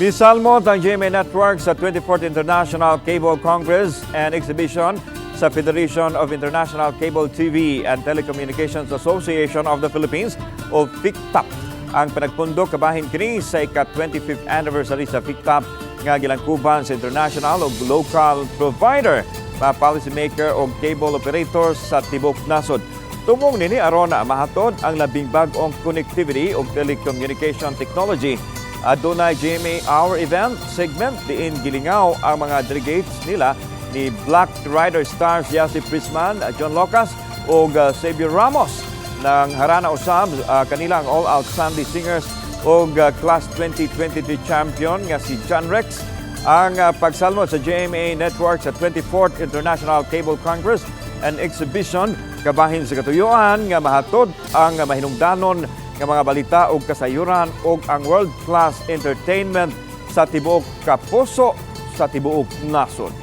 Misalmot ang GMA Network sa 24th International Cable Congress and Exhibition sa Federation of International Cable TV and Telecommunications Association of the Philippines o FICTAP. Ang panagpundo kabahin kini sa ika-25th anniversary sa FICTAP nga gilangkuban sa international o local provider, mga policymaker o cable operators sa tibok nasod. Tumong nini aron mahatod ang labing bag-ong connectivity o telecommunication technology. Adunay GMA Hour Event segment diin gilingaw ang mga delegates nila ni Black Rider stars Yassi Pressman, John Lucas ug Xavier Ramos. Nang harana usab kanilang All Out Sunday Singers ug Class 2023 champion nga si John Rex. Ang pagsalmot sa GMA Network sa 24th International Cable Congress and Exhibition kabahin sa katuyuan nga mahatod ang mahinungdanon nga mga balita ug kasayuran ug ang world-class entertainment sa tibuok kapuso sa tibuok nasod.